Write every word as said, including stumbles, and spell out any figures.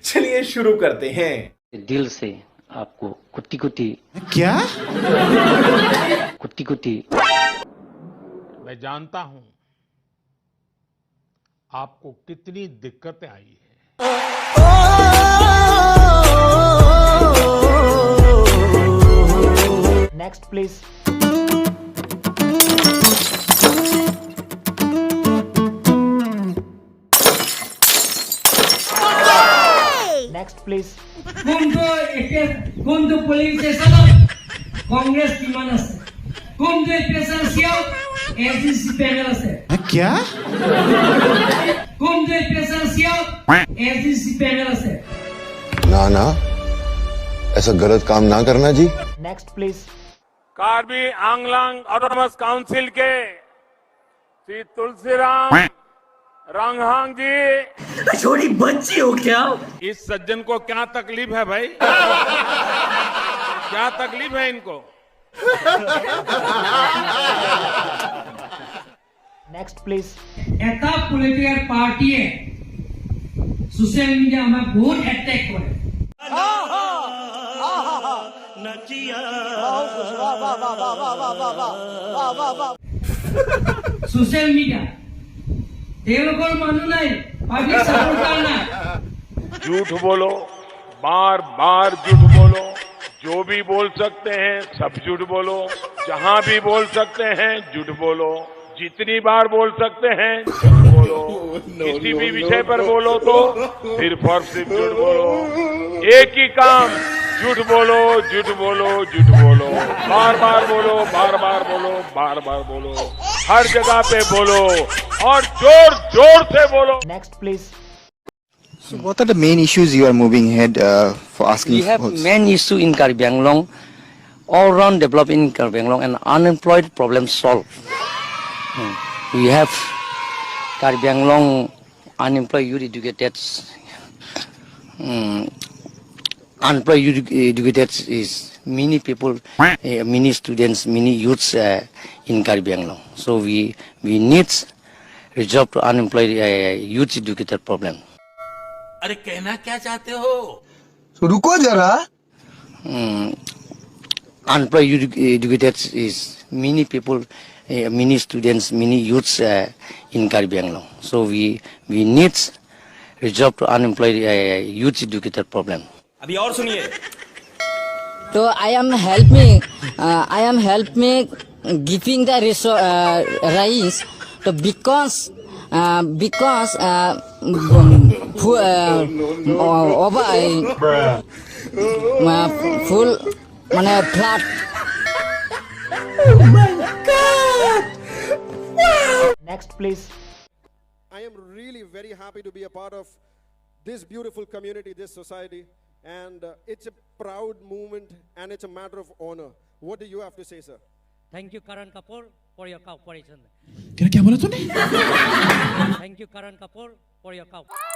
चलिए शुरू करते हैं। दिल से आपको कोटि कोटि क्या? कोटि कोटि। मैं जानता हूं आपको कितनी दिक्कतें आई है। Next, please. Next, please. কোনটো এ পি এছ, কোনটো polling station ত কংগ্ৰেছ কিমান আছে? কোনটো এ পি এছ আৰ চি ত এ চি চি পেনেল আছে? क्या? কোনটো এ পি এছ আৰ চি ত এ চি চি পেনেল আছে? ना, ना, ऐसा गलत काम ना करना जी। Next, please. Karbi Anglong autonomous council के श्री तुलसीराम रंगहांग जी। छोटी बच्ची हो क्या? इस सज्जन को क्या तकलीफ है भाई? क्या तकलीफ है इनको? Next, please. এটা পলিটিকেল পাৰ্টিয়ে ছ'চিয়েল মিডিয়া আমাক বহুত এটেক কৰে। ছ'চিয়েল মিডিয়া তেওঁলোকৰ মানুহ নাই, পাব্লিক ছাপোৰ্টাৰ নাই। झूठ बोलो, बार बार झूठ बोलो। जो भी बोल सकते हैं, सब झूठ बोलो। जहां भी बोल सकते हैं, झूठ बोलो। जितनी बार बोल सकते हैं, झूठ बोलो। किसी भी विषय पर बोलो तो सिर्फ और सिर्फ झूठ बोलो। एक ही काम, झूठ बोलो, झूठ बोलो, झूठ बोलो। बार बार बोलो, बार बार बोलो, बार बार बोलो। हर जगह पे बोलो और जोर जोर से बोलो। Next, please. So what are the main issues you are moving ahead, uh, for asking? We have main issue in Karbi Anglong, all round develop in Karbi Anglong and unemployed problem solve. Hmm. We have Karbi Anglong unemployed youth educated, hmm, unemployed youth educated is many people, eh, many students, many youths, uh, in Karbi Anglong. So we, we need resolve to unemployed, uh, youth educated problem. अरे कहना क्या चाहते हो? तो रुको जरा। Hmm, unemployed edu- educated is many people, uh, many students, many youths, uh, in Karbi Anglong. So we, we need resolve to unemployed, uh, youth educated problem. अभी और सुनिए। तो I am help me, uh, I am help me giving the resource, uh, rise. So because, uh, because, uh, full, uh, over, uh, full মানে flat. Oh my God! Wow! Next, please. I am really very happy to be a part of this beautiful community, this society, and, uh, it's a proud moment and it's a matter of honor. What do you have to say, sir? Thank you, Karan Kapoor, for your cooperation. क्या, क्या बोला तूने? Thank you, Karan Kapoor, for your cooperation.